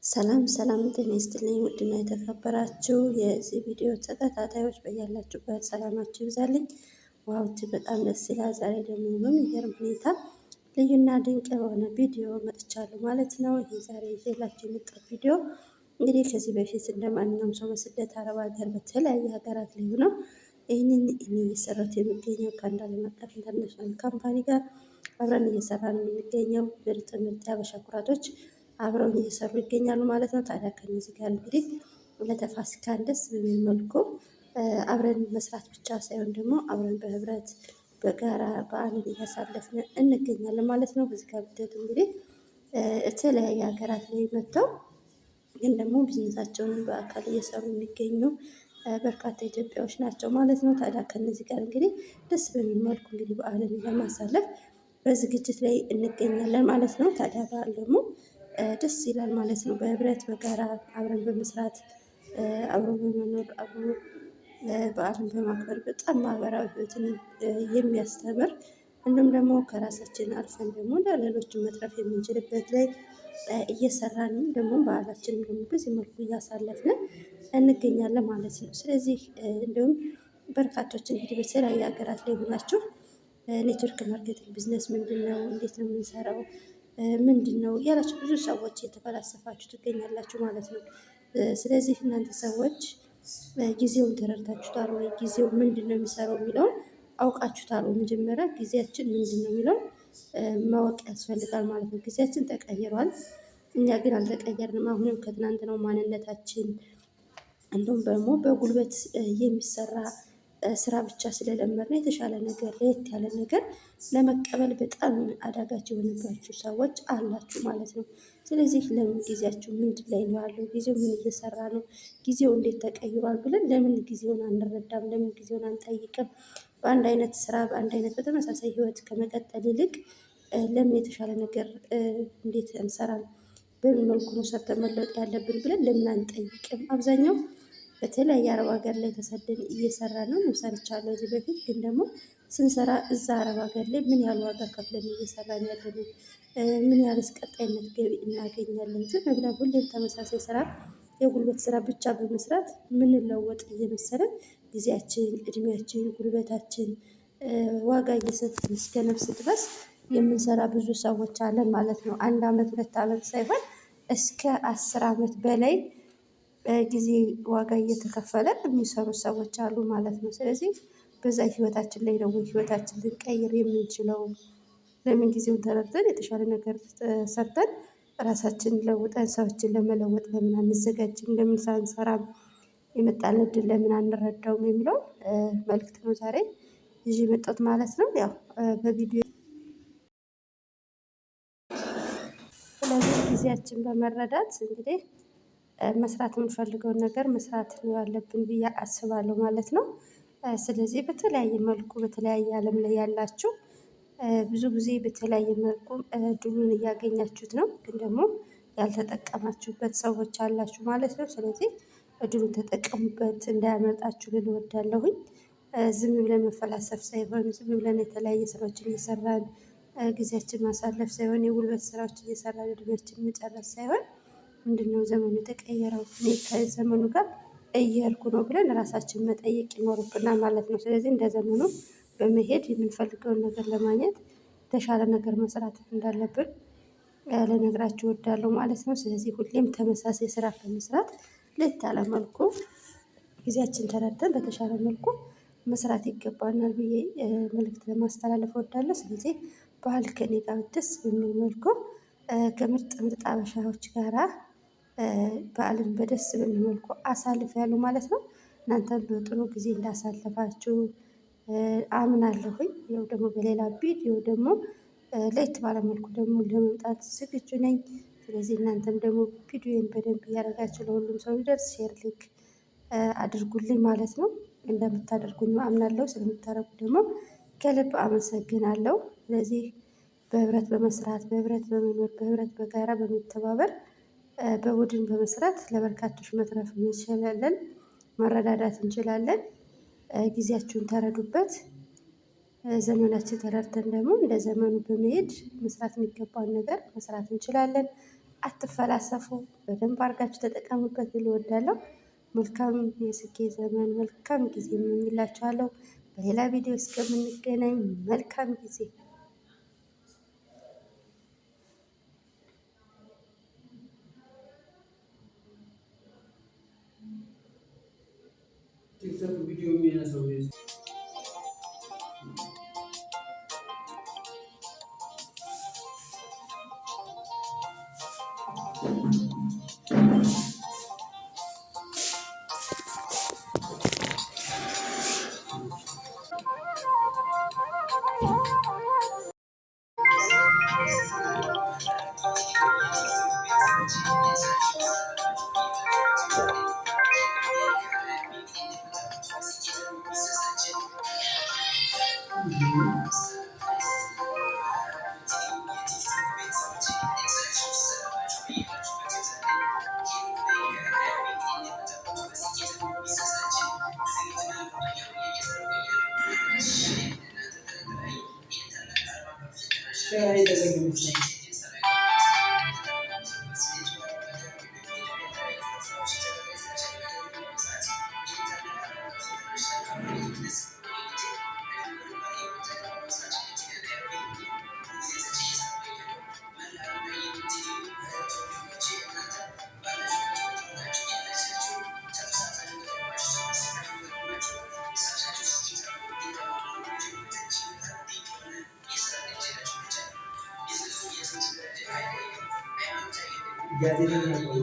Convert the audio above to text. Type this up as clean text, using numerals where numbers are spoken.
ሰላም ሰላም፣ ጤና ይስጥልኝ ውድና የተከበራችሁ የዚህ ቪዲዮ ተከታታዮች በያላችሁበት ሰላማችሁ ይብዛልኝ። Wow እጅግ በጣም ደስ ይላል። ዛሬ ደግሞ በሚገርም ሁኔታ ልዩና ድንቅ የሆነ ቪዲዮ መጥቻለሁ ማለት ነው። ይህ ዛሬ ይዤላችሁ የመጣሁት ቪዲዮ እንግዲህ ከዚህ በፊት እንደ ማንኛውም ሰው በስደት አረብ ሀገር በተለያዩ ሀገራት ላይ ሆነው ይህንን እኔ እየሰራሁት የሚገኘው ከአንድ ዓለም አቀፍ international company ጋር አብረን እየሰራን የምንገኘው ምርጥ ምርጥ የሀበሻ ኩራቶች አብረውን እየሰሩ ይገኛሉ ማለት ነው። ታዲያ ከነዚህ ጋር እንግዲህ ለተፋሲካን ደስ በሚል መልኩ አብረን መስራት ብቻ ሳይሆን ደግሞ አብረን በህብረት በጋራ በዓልን እያሳለፍን እንገኛለን ማለት ነው። በዚህ ጋር ብታዩት እንግዲህ የተለያየ ሀገራት ላይ መጥተው ግን ደግሞ ቢዝነሳቸውን በአካል እየሰሩ የሚገኙ በርካታ ኢትዮጵያዎች ናቸው ማለት ነው። ታዲያ ከነዚህ ጋር እንግዲህ ደስ በሚል መልኩ እንግዲህ በዓልን ለማሳለፍ በዝግጅት ላይ እንገኛለን ማለት ነው። ታዲያ በዓል ደግሞ ደስ ይላል ማለት ነው። በህብረት በጋራ አብረን በመስራት፣ አብሮ በመኖር፣ አብሮ በዓልን በማክበር በጣም ማህበራዊ ህይወትን የሚያስተምር እንዲሁም ደግሞ ከራሳችን አልፈን ደግሞ ለሌሎችን መትረፍ የምንችልበት ላይ እየሰራን ደግሞ በዓላችንን ደግሞ በዚህ መልኩ እያሳለፍን እንገኛለን ማለት ነው። ስለዚህ እንዲሁም በርካቶች እንግዲህ በተለያዩ ሀገራት ላይ ሆናችሁ network marketing business ምንድን ነው? እንዴት ነው የምንሰራው? ምንድን ነው እያላችሁ ብዙ ሰዎች እየተፈላሰፋችሁ ትገኛላችሁ ማለት ነው። ስለዚህ እናንተ ሰዎች ጊዜውን ተረድታችሁታል ወይ? ጊዜው ምንድን ነው የሚሰራው የሚለውን አውቃችሁታል ወይ? መጀመሪያ ጊዜያችን ምንድን ነው የሚለውን ማወቅ ያስፈልጋል ማለት ነው። ጊዜያችን ተቀይሯል፣ እኛ ግን አልተቀየርንም። አሁንም ከትናንት ነው ማንነታችን እንዲሁም ደግሞ በጉልበት የሚሰራ ስራ ብቻ ስለለመድን የተሻለ ነገር ለየት ያለ ነገር ለመቀበል በጣም አዳጋች የሆነባችሁ ሰዎች አላችሁ ማለት ነው። ስለዚህ ለምን ጊዜያችሁ ምንድን ላይ ነው ያለው? ጊዜው ምን እየሰራ ነው? ጊዜው እንዴት ተቀይሯል? ብለን ለምን ጊዜውን አንረዳም? ለምን ጊዜውን አንጠይቅም? በአንድ አይነት ስራ በአንድ አይነት በተመሳሳይ ህይወት ከመቀጠል ይልቅ ለምን የተሻለ ነገር እንዴት እንሰራም? በምን መልኩ ነው ሰርተን መለወጥ ያለብን ብለን ለምን አንጠይቅም? አብዛኛው በተለያየ አረብ ሀገር ላይ ተሰደን እየሰራ ነው። ሰርቻለሁ እዚህ በፊት ግን ደግሞ ስንሰራ እዛ አረብ ሀገር ላይ ምን ያህል ዋጋ ከፍለን እየሰራን ያለነው፣ ምን ያህልስ ቀጣይነት ገቢ እናገኛለን? ዝም ብለን ሁሌም ተመሳሳይ ስራ የጉልበት ስራ ብቻ በመስራት ምንለወጥ እየመሰለን ጊዜያችን፣ እድሜያችን፣ ጉልበታችን ዋጋ እየሰጠን እስከ ነፍስ ድረስ የምንሰራ ብዙ ሰዎች አለን ማለት ነው። 1 አመት 2 አመት ሳይሆን እስከ 10 አመት በላይ ጊዜ ዋጋ እየተከፈለ የሚሰሩ ሰዎች አሉ ማለት ነው። ስለዚህ በዛ ህይወታችን ላይ ደግሞ ህይወታችን ልንቀይር የምንችለው ለምን ጊዜውን ተረድተን የተሻለ ነገር ሰርተን ራሳችንን ለውጠን ሰዎችን ለመለወጥ ለምን አንዘጋጅም? ለምን ሳንሰራም የመጣልን እድል ለምን አንረዳውም? የሚለው መልእክት ነው ዛሬ ይዤ የመጣሁት ማለት ነው። ያው በቪዲዮ ስለዚህ ጊዜያችን በመረዳት እንግዲህ መስራት የምንፈልገውን ነገር መስራት ነው ያለብን ብዬ አስባለሁ ማለት ነው። ስለዚህ በተለያየ መልኩ በተለያየ ዓለም ላይ ያላችሁ ብዙ ጊዜ በተለያየ መልኩ እድሉን እያገኛችሁት ነው፣ ግን ደግሞ ያልተጠቀማችሁበት ሰዎች አላችሁ ማለት ነው። ስለዚህ እድሉን ተጠቀሙበት እንዳያመልጣችሁ ልል እወዳለሁኝ። ዝም ብለን መፈላሰፍ ሳይሆን ዝም ብለን የተለያየ ስራዎችን እየሰራን ጊዜያችን ማሳለፍ ሳይሆን የጉልበት ስራዎችን እየሰራን እድሜያችን መጨረስ ሳይሆን ምንድነው ዘመኑ የተቀየረው፣ እኔ ከዘመኑ ጋር እየሄድኩ ነው ብለን ራሳችን መጠየቅ ይኖርብናል ማለት ነው። ስለዚህ እንደ ዘመኑ በመሄድ የምንፈልገውን ነገር ለማግኘት የተሻለ ነገር መስራት እንዳለብን ልነግራችሁ እወዳለሁ ማለት ነው። ስለዚህ ሁሌም ተመሳሳይ ስራ በመስራት ለየት ያለ መልኩ ጊዜያችን ተረድተን በተሻለ መልኩ መስራት ይገባናል ብዬ መልእክት ለማስተላለፍ እወዳለሁ። ስለዚህ በዓል ከእኔ ጋር ደስ በሚል መልኩ ከምርጥ ምርጥ አበሻዎች ጋራ በዓልን በደስ በሚል መልኩ አሳልፌያለሁ ማለት ነው። እናንተም በጥሩ ጊዜ እንዳሳለፋችሁ አምናለሁኝ። ያው ደግሞ በሌላ ቪዲዮ ደግሞ ለየት ባለ መልኩ ደግሞ ለመምጣት ዝግጁ ነኝ። ስለዚህ እናንተም ደግሞ ቪዲዮን በደንብ እያደረጋችሁ ለሁሉም ሰው እንዲደርስ share፣ like አድርጉልኝ ማለት ነው። እንደምታደርጉኝ አምናለሁ። ስለምታደርጉ ደግሞ ከልብ አመሰግናለሁ። ስለዚህ በህብረት በመስራት፣ በህብረት በመኖር፣ በህብረት በጋራ በመተባበር፣ በቡድን በመስራት ለበርካቶች መትረፍ እንችላለን። መረዳዳት እንችላለን። ጊዜያችሁን ተረዱበት። ዘመናችን ተረድተን ደግሞ እንደ ዘመኑ በመሄድ መስራት የሚገባን ነገር መስራት እንችላለን። አትፈላሰፉ፣ በደንብ አድርጋችሁ ተጠቀሙበት ልል እወዳለሁ። መልካም የስኬት ዘመን፣ መልካም ጊዜ እመኝላችኋለሁ። በሌላ ቪዲዮ እስከምንገናኝ መልካም ጊዜ። ቲክቶክ ቪዲዮ የሚያነሳው ሼር አይደረግም መሰለኝ። ጋዜጠኛ ነው።